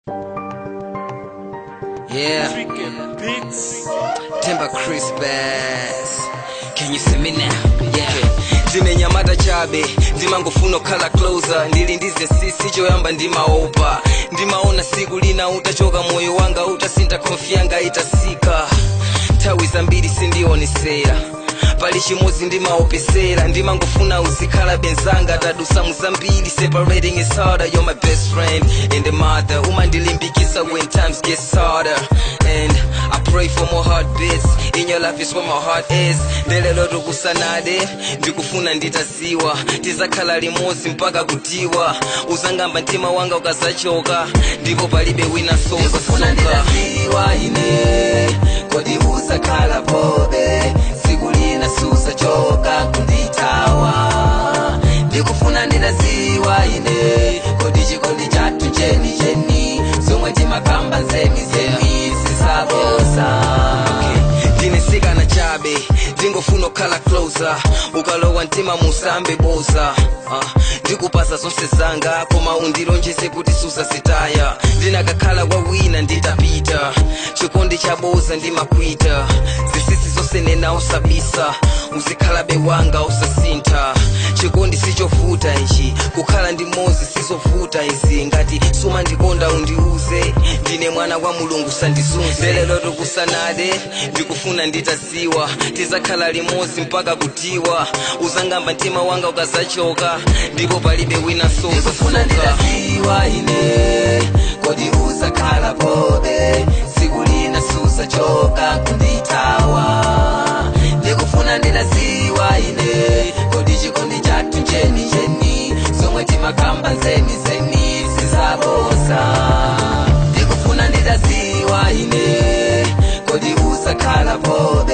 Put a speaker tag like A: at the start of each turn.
A: Yeah.
B: Freaking beats.
A: Timber Crispus. Can you see me now? Yeah. Ndinenyamata chabe ndimangofuna kukhala closer, ndili ndize sisi choyamba ndimaopa, ndimaona siku lina utachoka, moyo wanga utasintha, confi yanga itasika. Nthawi zambiri sindionesera, pali chimodzi ndimaopesera, ndimangofuna uzikhala benzanga. Tadusa muzambiri, separating is harder. You're my best friend and the mother, umandilimbikisa when times get harder, and I pray for more heartbeats in your life is where my heart is. Ndelelo tikusanade, ndikufuna nditaziwa tizakhala limodzi mpaka kutiwa. Uzangamba mtima wanga ukazachoka, ndipo palibe wina.
C: Ndikufuna nditaziwa ine, kodi uzakhala pobe siku lina, suzachoka kunditawa? Ndikufuna nditaziwa ine, kodi chikondi chathu cheni cheni, zomwe timakamba nzeni zeni, sizaboza?
A: Okay. Ndinesikana chabe, ndingofuna kukhala closer, ukalowa mtima musambe boza. Ndikupasa zonse zanga, koma undilonjeze kuti suzazitaya. Ndinakakhala kwa wina nditapita, chikondi chaboza ndimakwita. Zisisi zonse nena usabisa, uzikhalabe wanga, usasintha. Chikondi sichovuta ichi, kukhala ndi mozi sizovuta izi. Ngati sumandikonda undiuze, ndine mwana wa Mulungu, sandizunze. Lero tikusanade, ndikufuna nditaziwa tizakhala limodzi mpaka kutiwa. Uzangamba mtima wanga ukazachoka, ndipo palibe wina.
C: Ndikufuna
A: Sozasoka.
C: nditaziwa ine, kodi uzakhala pobe siku lina, suzachoka kunditawa? Ndikufuna nditaziwa ine, kodi chikondi chathu cheni cheni, zomwe timakamba nzeni zeni, sizaboza? Ndikufuna nditaziwa ine, kodi uzakhala pobe